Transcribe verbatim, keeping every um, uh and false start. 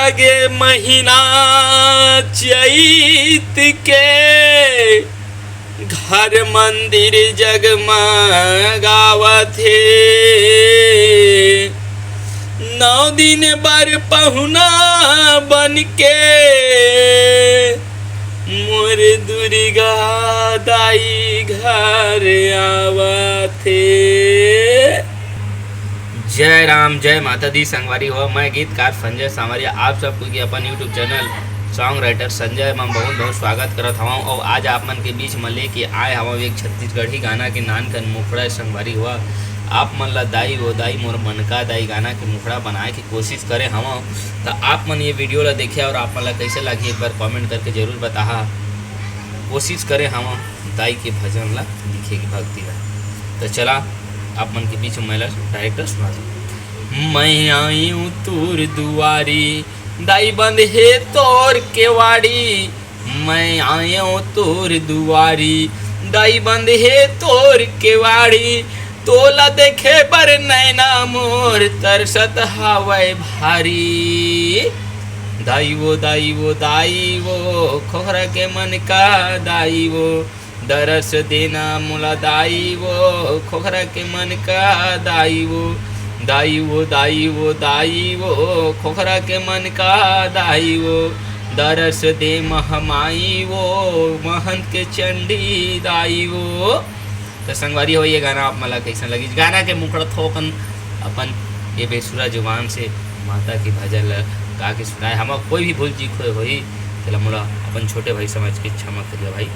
लगे महीना चैत के, घर मंदिर जगमगावत हे। नौ दिन बर पहुना बन के मोर दुर्गा दाई घर आवत हे। जय राम, जय माता दी संगवारी हो। मैं गीतकार संजय सांवरिया आप सबको के अपन YouTube channel song writer Sanjay में बहुत बहुत स्वागत करत हवं। और आज आप मन के बीच में लेके आए हवं एक छत्तीसगढ़ी गाना के नान कन मुखड़ा संगवारी हो। आप मन ला दाई वो दाई मोर मन का दाई गाना के मुखड़ा बनाए के कोशिश करे हवं। तो आप मन ये वीडियो ला देखे और आप मन ला कैसे लगी एक बार कमेंट करके जरूर बताहा। कोशिश करे हवं दाई के भजन ला लिखे के भक्ति ला। तो चला आप मन के बीच में मैं ला डायरेक्टर सुना दूं। मैं आयु तोर दुआरी, दाई बंद हे तोर केवाड़ी। मैं आयु तोर दुआरी, दाई बंद हे तोर केवाड़ी। तोला देखे बर नैना मोर तरसत हावय भारी। दाई वो, दाई वो, दाई वो, खोखरा के मन का दाई वो, दरस देना मोला दाई वो, खोखरा के मन का दाई वो। दाई वो, दाई वो, दाई वो, खोखरा के मन का दाई वो, दरस दे महमाई वो, महंत के चंडी दाई वो। तो संगवारी हो, ये गाना आप मन ला कैसन लगिस? गाना के मुखड़ा थोकन अपन ये बेसुरा जुबान से माता के भजन ला गा के सुनाए। हम कोई भी भूल चूक होए होही, तेला मोला अपन छोटे भाई समझ के क्षमा करिया भाई।